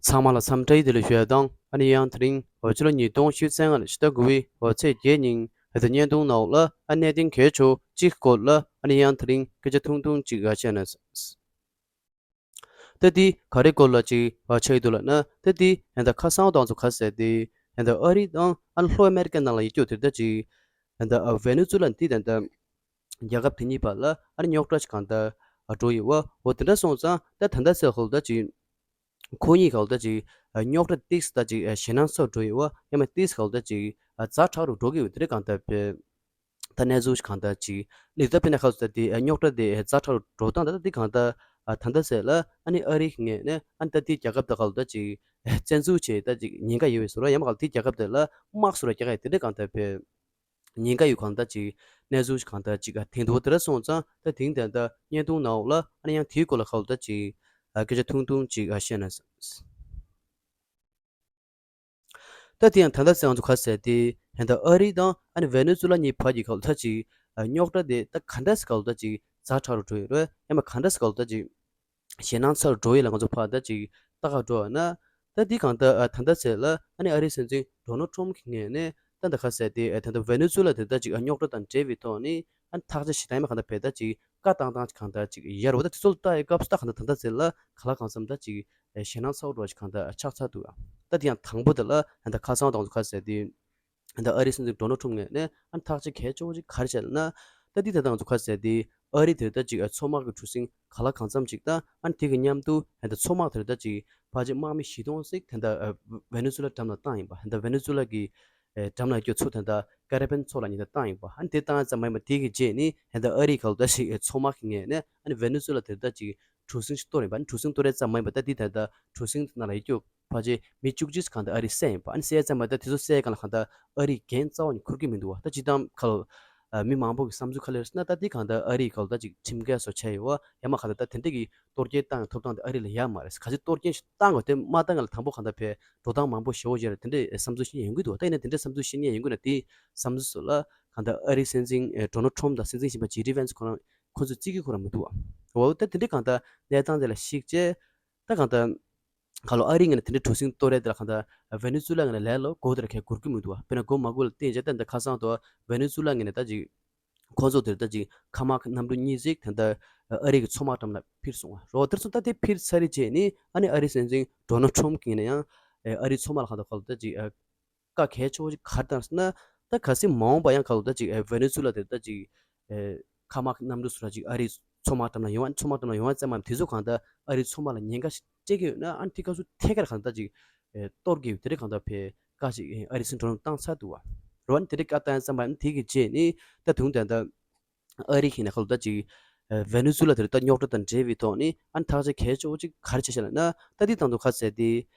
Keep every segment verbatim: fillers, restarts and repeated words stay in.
ཚང་མ་ལ་འཚམས་འདྲི་བདེ་ལེགས་ཞུ་ཡ་དང་། ཨ་ནི་ཡང་དེ་རིང་འོ་ཕྱི་ལོ་ཉིས་སྟོང་ཉི་ཤུ་རྩ་ལྔ་ལོའི་ཕྱི་ཟླ་དགུ་པའི་འོ་ཚེས་བརྒྱད་ཉིན་ཨ་ད་བརྙན་ཐུང་ནང་ལ་ཨ་གནད་དོན་གལ་ཆེ་བོ་གཅིག་སྐོར་ལ་ཨ་ནི་ཡང་དེ་རིང་སྐད་ཆ་ཐུང་ཐུང་གཅིག་ཨ་བཤད་ན། ད་དེ་ག་རེ་སྐོར་ལ་ཅིག་ཨ་ཆགས་ཀྱི་འདུག་ལབ་ན། ད་དེ་ཨ་ད་ཁ་སང་དང་ཚོ་ག་ཟེར་དེ་ཨ་ད་ཨ་རི་དང་ཨ་ནི་ལྷོ་ཨ་མེ་རི་ཀ་ནང་ལ་ཡོད་རྒྱུ་དེ་ད་ཅིག་ཨ་ད་ཨ་ཝེ་ནེ་ཛུ་ལ་དེ་ད་ད་རྒྱལ་ཁབ་དེ་གཉིས་བར་ལ་ཨ་ནི་རྙོག་དྲ་ཞིག་གང་ལྟར་འགྲོ་ཡོད་པ། འོ་དེ་འདྲ་སོང་ཙང་ད་ད་ལྟ་ཟེར་ཧོལ་ད་ཅིག་ཁོ་གཉིས་ཧོལ་ད་ཅིག་རྙོག་དྲ་ཏིག་ཙམ་ད་ཅིག་ཞེད་སྣང་ཚ་བོ་འགྲོ་ཡོད་པ། ཡང་མིན་ཏིག་ཙམ་ཧོལ་ད་ཅིག་ཛ་དྲག་རུ་འགྲོ་གི་ཡོད་དེ་རེད། གང་ལྟར་བས་ད་གནས་ཚུལ་ཞིག་གང་ལྟར་ཅིག་ལིག་ད་དཔེར་ན་ཁ་ཚུད་ད་དེ་རྙོག་དྲ་དེ་ཛ་དྲག་རུ་འགྲོ་སྟངས་ད་ད་དེ་གང་ལྟར་ད་ལྟ་ཟེར་ལ་ཨ་ནི་ཨ་རི་ངོས་ནས་ཨ་ནི་ད་དེ་རྒྱལ་ཁབ་ད་ཧོལ་ད་ཅིག་བཙན་འཛུལ་བྱས་ད་ཅིག་ཉེན་ཁ་ཡོད་པའི་བཟོ་འདྲ། ཡང་མིན་ཧོལ་དེ་རྒྱལ་ཁབ་དེ་ལ་དམག་བཟོ་འདྲ་རྒྱག་ཡ་དེ་འདྲ་གང་ལྟར་བས་ཉེན་ཁ་ཡོད་གང་ལྟར་ཅིག་གནས་ཚུལ་ཞིག་གང་ལྟར་ཅིག་ཨ་དེང་དུ་དེ་འདྲ་སོང་ཙང་ད་དེང་དེ་ད་བརྙན་ཐུང་ནང་ལ་ཨ་ནི་ཡང་དེའི་སྐོར་ལ་ཧོལ་ད་ཅིག་ཨ་སྐད་ཆ་ཐུང་ཐུང་ཅིག་ཨ་བཤད་ན་བསམ། ད་དེ་ཡང་ད་ལྟ་ཚེ་ང་ཚོ་ག་ཟེར་དེ་ད་ལྟ་ཨ་རི་དང་ཨ་ནི་ཝེ་ནེ་ཛུ་ལ་གཉིས་བར་གྱི་ཧོལ་ད་ཅིག་ཨ་རྙོག་དྲ་དེ་ད་ག་འདྲ་ཞིག་ཧོལ་ད་ཅིག་ཛ་དྲག་རུ་འགྲོ་ཡོད་རེད། ཡང་མིན་ག་འདྲ་ཞིག་ཧོལ་ད་ཅིག་ཞེད་སྣང་ཚ་རུ་འགྲོ་ཡོད་ལ་ང་ཚོ་ཕར་ད་ཅིག་ལྟ་ག་འགྲོ་བ་ན། ད་དེ་གང་ལྟར་ཨ་ད་ལྟ་ཟེར་ལ་ཨ་ནི་ཨ་རིའི་སྲིད་འཛིན་ཌོ་ནལ་ཊམ་གྱི་ངོས་ནས་ད་ད་ག་ཟེར་དེ་ཨ་ད་ལྟ་ཝེ་ནེ་ཛུ་ལ་དེ་ད་ཅིག་ཨ་རྙོག་དྲ་དང་འབྲེལ་བའི་ཐོག་ནས་ཨ་ནི་ཐག་གཅོད་བྱེད་སྟངས་ཡང་མིན་གང་ལྟར་བས་ད་ཅིག་བཀའ་བཏང་སྟངས་ཅིག་གང་ལྟར་ཅིག་ཡོད་རེད་པ། ད་དེ་ཚོ་ལ་ལྟ་ཡི་སྐབས་སུ་ད་གང་ལྟར་ད་ལྟ་ཟེར་ལ་ག་ལ་གང་འཚམ་ད་ཅིག་ཨེ་ཞེད་སྣང་ཚ་བོ་འདྲ་ཞིག་གང་ལྟར་ཨ་ཆགས་ཚར་འདུག་ད་དེ་ཡང་དང་པོ་དེ་ལ་ཨ་ད་ཁ་སང་དང་ཚོ་ག་ཟེར་དེ་ཨ་ད་ཨ་རིའི་སྲིད་འཛིན་ཌོ་ནལ་ཊམ་ངོས་ནས་ཨ་ཐག་གཅོད་གལ་ཆེ་བོ་ཅིག་ག་རེ་བྱས་ལབ་ན། ད་དེ་ད་ད་ང་ཚོ་ག་ཟེར་དེ་ཨ་རི་དེ་ད་ཅིག་ཨ་མཚོ་དམག་གི་གྲུ་གཟིངས་ག་ལ་གང་འཚམ་ཅིག་དང་ཨ་དེ་གི་མཉམ་དུ་ཨ་ད་མཚོ་དམག་དེ་ད་ཅིག་ཕལ་ཆེར་དམག་མི་བཞི་སྟོང་ཙམ་ད་ད་ཨ་ཝེ་ནེ་ཛུ་ལ་འགྲམ་ལ་བཏང་ཡིན་པ། ད་ཝེ་ནེ་ཛུ་ལ་གི་ཨེ་འགྲམ་ལ་སྐྱོད་ཚུར་ད་ད་ཀ་རི་བི་ཡན་མཚོ་ལ་ཉིད་ད་བཏང་ཡིན་པ། ཨ་དེ་བཏང་ཙམ་མ་ཡིན་པ་དེ་གི་རྗེས་ནི་ད་ད་ཨ་རི་ག་ལ་ད་ཅིག་ཨེ་མཚོ་དམག་གི་ངོས་ནས་ཨ་ཝེ་ནེ་ཛུ་ལ་དེ་ད་ཅིག་གྲུ་གཟིངས་ཤིག་གཏོར་ཡིན་པ། ཨ་གྲུ་གཟིངས་གཏོར་ཡ་ཙམ་མ་ཡིན་པ་ད་དེ་ད་ད་གྲུ་གཟིངས་དེ་ནང་ལ་ཡོད་རྒྱུ་ཕལ་ཆེར་མི་བཅུ་གཅིག་གང་ལྟར་ཨ་རི་བསད་ཡིན་པ། ཨ་ནི་བསད་ཙམ་པ་ད་དེ་ཚོ་བསད་གང་ལ་གང་ལྟར་ཨ་རིའི་འགན་རྩ་བ་ནས་འཁུར་གྱི་མི་འདུག་བ། ད་སྤྱིར་བཏང་ཁ་ལ་ཨ་མི་མང་པོ་གི་བསམ་ཚུལ་ག་རེ་རེད་ཟེར་ན། ད་དེ་གང་ལྟར་ཨ་རིའི་ག་ལ་ད་ཅིག་ཁྲིམས་འགལ་སོགས་བྱས་ཡོད་བ། ཡང་མིན་གང་ལྟར་ད་དེ་འདྲ་གི་གཏོར་སྐྱོན་བཏང་ཡང་ཐོབ་ཐང་དེ་ཨ་རི་ལ་ཡོད་མ་རེད། གལ་སྲིད་གཏོར་སྐྱོན་ཞིག་བཏང་དགོས་དེ་མ་བཏང་གང་ལ་དང་པོ་གང་ལྟར་བས་འགྲོ་སྟངས་མང་པོ་ཞེ་བོ་ཅིག་རེད། དེ་འདྲའི་བསམ་ཚུལ་བཤད་མཁན་ཡོང་གི་འདུག་བ། ད་ཡིན་ན་དེ་འདྲའི་བསམ་ཚུལ་བཤད་མཁན་ཡོང་གི་ན་དེའི་བསམ་ཚུལ་སོགས་ལ་གང་ལྟར་ཨ་རིའི་སྲིད་འཛིན་ཨེ་ཌོ་ནལ་ཊམ་དང་སྲིད་འཛིན་གཞོན་པ་ཇེ་ཌི་ཝེན་སི་ཁོ་རང་ཁོ་ཚོས་བརྩི་གི་ཁོ་རང་མི་འདུག་བ། འོ་ད་དེ་འདྲའི་གང་ལྟར་གནས་སྟངས་དེ་ལ་གཞིགས་བྱས་ད་གང་ལྟར་ག་ལོ་ཨ་རི་ངོས་ནས་དེ་འདྲའི་གྲུ་གཟིངས་གཏོར་རེས་དེ་ལ་གང་ལྟར་ཝེ་ནེ་ཛུ་ལ་ངོས་ནས་ལས་ལོ་སྒོ་དེ་ལ་ཁས་སྒུར་གི་མི་འདུག་བ། དཔེར་ན་སྒོ་མ་སྒུར་ལ་བརྟེན་བྱས་ད་འདི་ཁ་སང་དུ་ཝེ་ནེ་ཛུ་ལ་ངོས་ནས་ད་ཅིག་ཁོང་ཚོ་དེར་ད་ཅིག་མཁའ་དམག་གནམ་གྲུ་གཉིས་ཅིག་དེ་འདྲ་ཨ་རི་གི་མཚོ་དམག་འགྲམ་ལ་འཕུར་སོང་བ། རོ་དེར་སོང་ད་དེ་འཕུར་ཚར་རེ་རྗེས་ནི་ཨ་ནི་ཨ་རི་སྲིད་འཛིན་ཌོ་ནལ་ཊམ་གྱིས་ནས་ཡང་ཨ་རི་མཚོ་དམག་ལ་གང་ལྟར་ག་ལོ་ད་ཅིག་བཀའ་གལ་ཆེ་བོ་ཅིག་ག་རེ་བཏང་ཟེར་ན། ད་གལ་སྲིད་མ་འོངས་པ་ཡང་ག་ལོ་ད་ཅིག་ཝེ་ནེ་ཛུ་ལ་དེར་ད་ཅིག་མཁའ་དམག་གི་གནམ་གྲུ་སོགས་ར་ཅིག་ཨ་རིའི་མཚོ་དམག་འགྲམ་ལ་ཡོང་བ། མཚོ་དམག་འགྲམ་ལ་ཡོང་བ་ཙམ་མ་ཡིན་དེ་ཚོ་གང་ལྟར་ཨ་རིའི་མཚོ་དམག་ལ་ཉེན་ཁ་ཞིག་སྤྲད་ཀྱི་ཡོད་ན་ཨ་ནི་དེ་སྐབས་སུ་ཐད་ཀར་གང་ལྟར་ཅིག་གཏོར་གྱི་ཡོད། དེ་འདྲ་གང་ལྟར་བས་བཀའ་ཞིག་ཨ་རིའི་སྲིད་འགྲོ་བཏང་ཚར་འདུག་བ། རོ་ཨ་ནི་དེ་འདྲ་བཀའ་བཏང་ཙམ་པ་ཨ་ནི་དེ་གི་རྗེས་ནི་ད་དུང་ད་ལྟ་ཨ་རི་གི་ནས་ག་ལོ་ད་ཅིག་ཝེ་ནེ་ཛུ་ལ་དེར་ད་རྙོག་དྲ་དང་འབྲེལ་བའི་ཐོག་ནི་ཨ་ནི་ཐག་གཅོད་གལ་ཆེ་བོ་ཅིག་ག་རེ་བྱས་ཤག་ལབ་ན། ད་དེ་དང་དུ་ཁ་གསལ་དེ་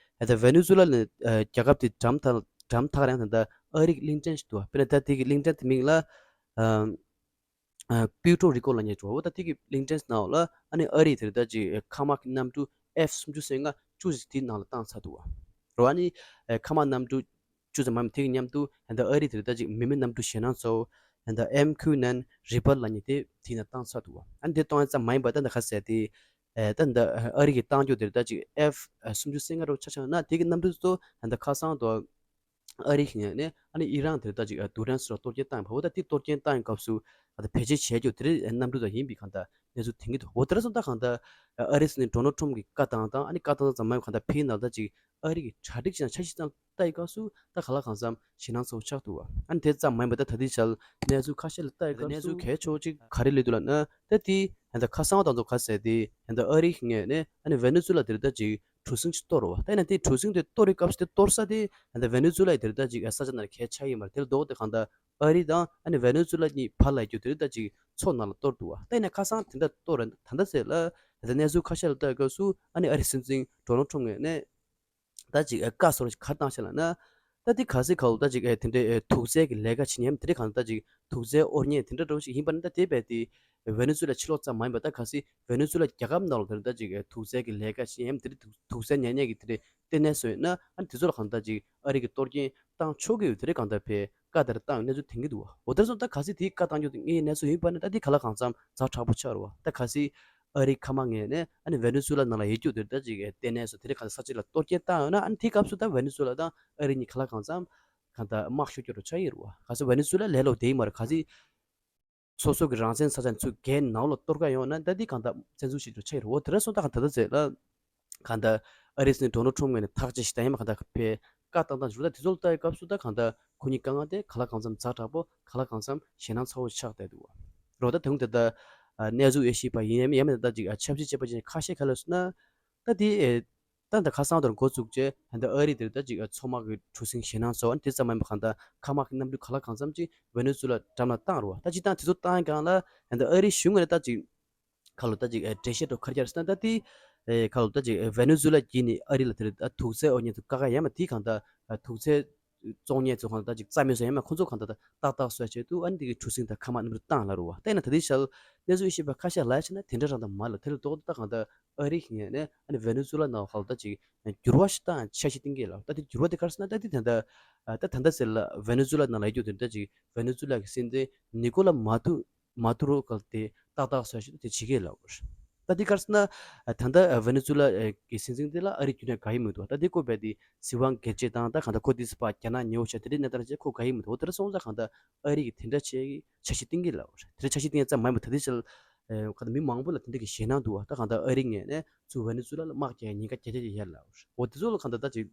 ད་ཝེ་ནེ་ཛུ་ལ་ནས་རྒྱལ་ཁབ་དེ་འགྲམ་ཐག་འགྲམ་ཐག་རང་ད་ལྟ་ཨ་རི་གི་གླིང་ཕྲན་ཞིག་འདུག་བ། དཔེར་ན་ད་དེ་གི་གླིང་ཕྲན་དེ་མིང་ལ་ཨ། ཨ། པུའུ་ཀྲོ་རི་ཀོ་ལབ་མཁན་འདྲ་བོ། ད་དེ་གི་གླིང་ཕྲན་ནང་ལ་ཨ་ནི་ཨ་རིས་དེར་ད་ཅིག་མཁའ་དམག་གི་གནམ་གྲུ་ཨེཕ་སུམ་ཅུ་སོ་ལྔ་བཅུ་ཞིག་དེའི་ནང་ལ་བཏང་ཚར་འདུག་བ། རོ་ཨ་ནི་ཨ་མཁའ་དམག་གནམ་གྲུ་བཅུ་ཙམ་མམ་དེ་གི་མཉམ་དུ་ད་ཨ་རིས་དེར་ད་ཅིག་མི་མེད་གནམ་གྲུ་ཞེད་སྣང་ཚ་བོ་ད་ཨེམ་ཁུའུ་ནན་རི་པལ་ལབ་མཁན་དེ་དེའི་ནང་བཏང་ཚར་འདུག་བ། ཨ་ནི་དེ་གཏོང་ཡ་ཙམ་མ་ཡིན་པར་ད་ད་ག་ཟེར་དེ་ཨ་ད་ད་ཨ་རི་གིས་བཏང་རྒྱུ་དེར་ད་ཅིག་ཨེཕ་སུམ་ཅུ་སོ་ལྔ་འདྲ་བོ་ཆ་བཞག་ན་དེ་གི་གནམ་གྲུ་ཚོ་ད་ཁ་སང་དུ་ཨ་རི་གི་ངོས་ནས་ཨ་ནི་ཨི་རན་དེར་ད་ཅིག་ཨ་རྡུལ་ཕྲན་སོགས་གཏོར་སྐྱོན་བཏང་ཡོད་པ། འོ་ད་དེ་གཏོར་སྐྱོན་བཏང་ཡོད་སྐབས་སུ་ཨ་ད་བེད་སྤྱོད་བྱས་རྒྱུ་དེ་རིགས་གནམ་གྲུ་དང་ཡིན་པའི་གང་ལྟར་གནས་ཚུལ་ཐོན་གྱི་འདུག་འོ་དེ་འདྲ་སོང་ད་གང་ལྟར་ཨ་རིའི་སྲིད་འཛིན་ཌོ་ནལ་ཊམ་གྱིས་བཀའ་བཏང་བཏང་ཨ་ནི་བཀའ་བཏང་ཙམ་མ་ཡིན་པར་གང་ལྟར་ཕིའི་ནང་ད་ཅིག་ཨ་རི་གི་གྲ་སྒྲིག་བྱས་ན་འཆར་གཞི་ཙམ་ལྟ་ཡི་སྐབས་སུ་ད་ག་ལ་གང་འཚམ་ཞེད་སྣང་ཚ་བོ་ཆགས་འདུག་བ། ཨ་ནི་དེ་ཙམ་མ་ཡིན་པར་ད་ད་ལྟའི་ཆར་གནས་ཚུལ་ཁ་ཤས་ལ་ལྟ་ཡི་སྐབས་སུ་གནས་ཚུལ་གལ་ཆེ་བོ་ཅིག་ག་རེ་སླེབས་འདུག་ལབ་ན། ད་དེ་ད་ཁ་སང་བ་དང་ཚོ་ག་ཟེར་དེ་ད་ཨ་རི་གི་ངོས་ནས་ཨ་ནི་ཝེ་ནེ་ཛུ་ལ་དེར་ད་ཅིག་གྲུ་གཟིངས་ཅིག་གཏོར་བ། ད་ཡིན་ན་དེ་གྲུ་གཟིངས་དེ་གཏོར་བའི་སྐབས་སུ་དེ་གཏོར་ས་དེ་ད་ཝེ་ནེ་ཛུ་ལ་ཡི་དེར་ད་ཅིག་ས་ཆ་ནང་ལ་གལ་ཆགས་ཡོད་མ་རེད། དེ་ལ་ལྡོག་སྟེ་གང་ལྟར་ཨ་རི་དང་ཨ་ནི་ཝེ་ནེ་ཛུ་ལ་གཉིས་བར་ལ་ཡོད་རྒྱུ་དེར་ད་ཅིག་མཚོ་ནང་ལ་གཏོར་འདུག་བ། ད་ཡིན་ན་ཁ་སང་དེ་འདྲ་གཏོར་ར་ད་ལྟ་ཟེར་ལ་ད་གནས་ཚུལ་ཁ་ཤས་ལ་ལྟ་སྐབས་སུ་ཨ་ནི་ཨ་རིའི་སྲིད་འཛིན་ཌོ་ནལ་ཊམ་ངོས་ནས་ད་ཅིག་ཨེ་བཀའ་སོགས་ལ་ཅིག་ག་རེ་བཏང་ཤག་ལབ་ན། ད་དེ་གལ་སྲིད་ག་ལོ་ད་ཅིག་ཨེ་དེ་འདྲའི་ཨེ་དུག་རྫས་ཀྱི་ལས་ཀ་བྱེད་མཁན་དེ་འདྲ་གང་ལྟར་ད་ཅིག་དུག་རྫས་དབོར་མཁན་དེ་འདྲ་འདྲ་བོ་ཞིག་ཡིན་པ་ན། ད་དེ་བས་དེ་ཝེ་ནེ་ཛུ་ལ་ཕྱི་ལོགས་ཙམ་མ་ཡིན་པ་ད་གལ་སྲིད་ཝེ་ནེ་ཛུ་ལ་རྒྱལ་ཁབ་ནང་ལ་དེ་འདྲ་ད་ཅིག་ཨེ་དུག་རྫས་ཀྱི་ལས་ཀ་བྱེད་མཁན་དེ་འདྲ་དུག་དུག་རྫས་ཉར་མཁན་གྱི་དེ་འདྲའི་ལྟེ་གནས་སུ་ཡོད་ན་ཨ་ནི་དེ་ཚོ་ལ་གང་ལྟར་ཅིག་ཨ་རི་གིས་གཏོར་སྐྱོན་བཏང་ཆོག་གི་ཡོད། དེ་འདྲ་གང་ལྟར་བས་བཀའ་དེ་འདྲ་བཏང་ཡོད་གནས་ཚུལ་ཐོན་གྱི་འདུག་བ། འོ་དེར་སོང་ད་གལ་སྲིད་དེའི་བཀའ་བཏང་རྒྱུ་དེ་ངའི་གནས་ཚུལ་ཡིན་པ་ན་ད་དེ་ག་ལ་གང་འཚམ་ཛ་དྲག་པོ་ཆགས་རེད་བ། ད་གལ་སྲིད་ ཨ་རིའི་མཁའ་དམག་ངོས་ནས་ཨ་ནི་ཝེ་ནེ་ཛུ་ལ་ནང་ལ་ཡོད་རྒྱུ་དེ་ད་ཅིག་ལྟེ་གནས་སུ་དེ་རིང་གང་ས་གཅིག་ལ་གཏོར་སྐྱོན་བཏང་ཡོད་ན། ཨ་ནི་དེའི་སྐབས་སུ་ད་ཝེ་ནེ་ཛུ་ལ་དང་ཨ་རི་གཉིས་ག་ལ་གང་འཚམ་གང་ལྟར་དམག་ཤོར་རྒྱུ་རུ་ཆགས་ཡོད་རེད་བ། ག་ས་ཝེ་ནེ་ཛུ་ལ་ལས་སླ་པོ་དེ་ཡིན་མ་རེད། ག་ཚོད་སོ་སོ་གི་རང་བཙན་ས་ཆ་ཚུར་རྒྱལ་ནང་ལ་གཏོར་ག་ཡོང་ན་ད་འདི་གང་ལྟར་བཙན་འཛུལ་བྱེད་རྒྱུ་ཆགས་ཡོད་རེད། འོ་དེ་འདྲ་སོང་ཙང་གང་ལྟར་ད་ཟེར་ལ། གང་ལྟར་ཨ་རིའི་སྲིད་འཛིན་ཌོ་ནལ་ཊམ་ངོས་ནས་ཐག་གཅོད་ཞིག་དང་ཡང་མིན་གང་ལྟར་ཕར་བཀའ་བཏང་སྟངས་ཞིག་རེད། ད་དེ་ཚོ་ལ་ལྟ་བའི་སྐབས་སུ་ད་གང་ལྟར་ཁོ་གཉིས་དཀའ་ངལ་དེ་ག་ལ་གང་འཚམ་ཛ་དྲག་པོ་ག་ལ་གང་འཚམ་ཞེད་སྣང་ཚ་བོ་ཆགས་བསྡད་འདུག་བ། རེད་བ། ད་དེ་རིང་ད་ལྟ་གནས་ཚུལ་དབྱེ་ཞིབ་པ་ཡིན་ནའི་མིན་ཡང་མིན་ད་ཅིག་ཆབ་སྲིད་དཔྱད་པ་ཅན་ཁ་ཤས་ཁ་ལ་སོང་ན་ད་དེ་ད་ད་ཁ་སང་དུ་འགོ་བཙུགས་རྗེས་ད་ཨ་རི་དེར་ད་ཅིག་མཚོ་དམག་གི་གྲུ་གཟིངས་ཞེད་སྣང་ཚ་བོ་དེ་ཙམ་མ་ཡིན་པ་གང་ལྟར་མཁའ་དམག་གི་གནམ་གྲུ་ག་ལ་གང་འཚམ་ཅིག་ཝེ་ནེ་ཛུ་ལ་འགྲམ་ལ་བཏང་རེད་བ། ད་ཅིག་བཏང་དེ་ཚོ་བཏང་གང་ལ་ད་ཨ་རི་གཞུང་ངོས་ནས་ད་ཅིག་ཁ་ལོ་ད་ཅིག་ཨེ་འགྲེལ་བཤད་འགྲོ་ཁར་ཁྱར་སོང་ན་ད་དེ་ཨེ་ཁ་ལོ་ད་ཅིག་ཨེ་ཝེ་ནེ་ཛུ་ལ་བརྒྱུད་ནས་ཨ་རི་ལ་དེར་ད་དུག་རྫས་ཨོ་ཉན་དུ་ཀ་ཀ་ཡ་མ་དེ་གང་ལྟར་ཨ་དུག་རྫས་བཙོང་མཁན་ཚོ་གང་ལྟར་ད་ཅིག་རྩ་མེད་བཟོ་ཡ་མ་ཁོང་ཚོ་གང་ལྟར་ད་ཏག་ཏག་བཟོ་ཡ་ཆེད་དུ་ཨ་ནི་དེ་གི་གྲུ་གཟིངས་དང་མཁའ་དམག་རྣམ་པར་བཏང་ལ་རུ་བ། ད་ཡིན་ན་ད་དེ་ཤལ་གནས་ཚུལ་ཤེས་པ་ཁ་ཤས་ལ་ཡ་ཆེ་ན་དེ་འདྲ་རང་ད་མ་ལ་དེ་ལ་ལྡོག་ད་གང་ལྟར་ཨ་རི་གི་ངོས་ནས་ཨ་ནི་ཝེ་ནེ་ཛུ་ལ་ནང་ཁ་ལོ་ད་ཅིག་འགྱུར་བ་ཞིག་བཏང་འཆར་གཞི་བཏིང་གི་ལ། ད་དེ་འགྱུར་བ་དེ་ག་རེ་ཟེར་ན་ད་དེ་ད་ལྟ་ད་ད་ལྟ་ཟེར་ལ་ཝེ་ནེ་ཛུ་ལ་ནང་ལ་ཡོད་རྒྱུ་དེ་ད་ཅིག་ཝེ་ནེ་ཛུ་ལ་གི་སྲིད་འཛིན་ནི་ཀོ་ལ་མ་ཏུ་མ་ཏུ་རོ་གལ་ཏེ་ཏག་ཏག་བཟོ་ཞིག་དེ་བྱེད་ཀྱི་ལབ། ད་འདི་གར་སོང་ན་ད་ལྟ་ཝེ་ནེ་ཛུ་ལ་གི་སྲིད་འཛིན་དེ་ལ་ཨ་རི་རྒྱུས་ནས་དགའ་ཡི་མི་འདུག་ད་འདི་ཁོ་བས་དེ་སྲིད་དབང་སྒེར་གཅོད་དང་ད་གང་ལྟར་ཁོ་དེ་སི་པ་རྒྱ་ནག་ཉེ་བོ་ཆགས་དེ་འདྲའི་གནས་སྟངས་ཅིག་ཁོ་དགའ་ཡི་མི་འདུག་འོ་དེ་འདྲ་སོང་ཙང་གང་ལྟར་ཨ་རི་གི་དེ་འདྲ་བྱས་ཀྱི་འཆར་གཞི་བཏིང་གི་ལབ། དེ་འདྲ་འཆར་གཞི་བཏིང་ཡ་ཙམ་མ་ཡིན་པ་ད་ལྟའི་ཆར་གང་ལྟར་མི་མང་པོ་ལ་དེ་འདྲ་གི་ཞེད་སྣང་འདུག་ད་གང་ལྟར་ཨ་རི་ངོས་ནས་ཚུར་ཝེ་ནེ་ཛུ་ལ་ལ་དམག་རྒྱག་ཉེན་ཁ་བརྒྱ་ཆ་བརྒྱ་ཡོད་ལབ། འོ་དེ་ཚོ་ལ་གང་ལྟར་ད་ཅིག་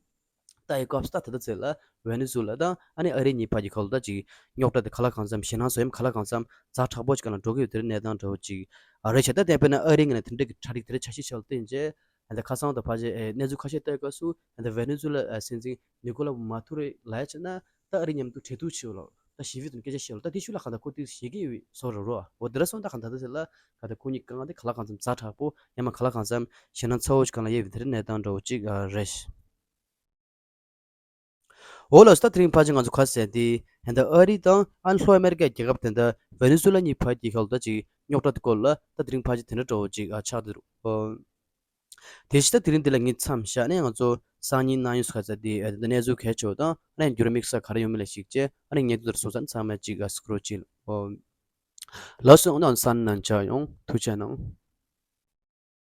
ལྟ་ཡི་སྐབས་སུ་ད་ད་ལྟ་ཚེ་ལ་ཝེ་ནེ་ཛུ་ལ་དང་ཨ་ནི་ཨ་རི་གཉིས་བར་གྱི་ཁ་ལོ་ད་ཅིག་རྙོག་དྲ་དེ་ག་ལ་གང་འཚམ་ཞེད་སྣང་བཟོ་ཡ་མ་ག་ལ་གང་འཚམ་ཛ་དྲག་པོ་ཅིག་ག་ལ་འགྲོ་གི་ཡོད་དེ་རེད། གནས་སྟངས་འདྲ་བོ་ཅིག་ཨ་རེད་བྱས། ད་དེ་དཔེར་ན་ཨ་རི་ངོས་ནས་དེ་འདྲ་གི་གྲ་སྒྲིག་དེ་འདྲ་འཆར་གཞི་ཆགས་ལ་བརྟེན་རྗེས་ད་ཁ་སང་དང་ཕལ་ཆེར་གནས་ཚུལ་ཁ་ཤས་ལྟ་ཡི་སྐབས་སུ་ད་ཝེ་ནེ་ཛུ་ལ་སྲིད་འཛིན་ནི་ཀོ་ལ་མ་ཏུ་རོ་ལ་ཡ་བྱས་ན་ད་ཨ་རི་མཉམ་དུ་འབྲེལ་གཏུག་བྱེད་ལ་ད་ཞི་བའི་དོན་སྐད་ཆ་བཤད་ལ་ད་དེ་ཤུལ་ལ་གང་ལྟར་ཁོ་དེ་ཞེད་ཀྱི་ཡོད་བཟོ་རེད་རོ། འོ་དེ་འདྲ་སོང་ད་གང་ལྟར་ད་ཚེ་ལ་གང་ལྟར་ཁོ་གཉིས་དཀའ་ངལ་དེ་ག་ལ་གང་འཚམ་ཛ་དྲག་པོ་ཡ་མ་ག་ལ་གང་འཚམ་ཞེད་སྣང་ཚ་བོ་ཅིག་ག་ལ་ཡོད་པའི་དེ་རེད། གནས་སྟངས་འདྲ་བོ་ཅིག་ཨ་རེད། འོ་ལགས་སོ། ད་དེ་རིང་ཕལ་ཆེར་ང་ཚོ་ག་ཟེར་དེ་ད་ལྟ་ཨ་རི་དང་ཨ་ནི་ལྷོ་ཨ་མེ་རི་ཀའི་རྒྱལ་ཁབ་དེ་འདྲ་ཝེ་ནེ་ཛུ་ལ་གཉིས་བར་གྱི་ཁ་ལོ་ད་ཅིག་རྙོག་དྲ་དེ་སྐོར་ལ་ད་དེ་རིང་ཕལ་ཆེར་དེ་འདྲ་འདྲ་བོ་ཅིག་ཨ་ཆགས་བསྡད་འདུག་དེ་བཞིན་ད་དེ་རིང་འདི་ལ་ངས་མཚམས་བཞག་ནས་ང་ཚོ་སང་ཉིན་གནངས་ཉིན་སོགས་ག་ཟེར་དེ་ད་ལྟ་གནས་ཚུལ་གལ་ཆེ་བ་དང་ཨ་ནི་འགྱུར་བ་དམིགས་བསལ་ག་རེ་ཡོང་མིན་ལ་གཞིགས་བྱས་ཨ་ནི་ངས་འདི་ལྟར་སོང་ཙང་ཚང་མས་ཅིག་ཨ་སྐུ་རོགས་གྱིས། ལགས་སོ། ཨ་ནི་སང་ཉིན་ནང་མཇལ་ཡོང་། ཐུགས་རྗེ་གནང་།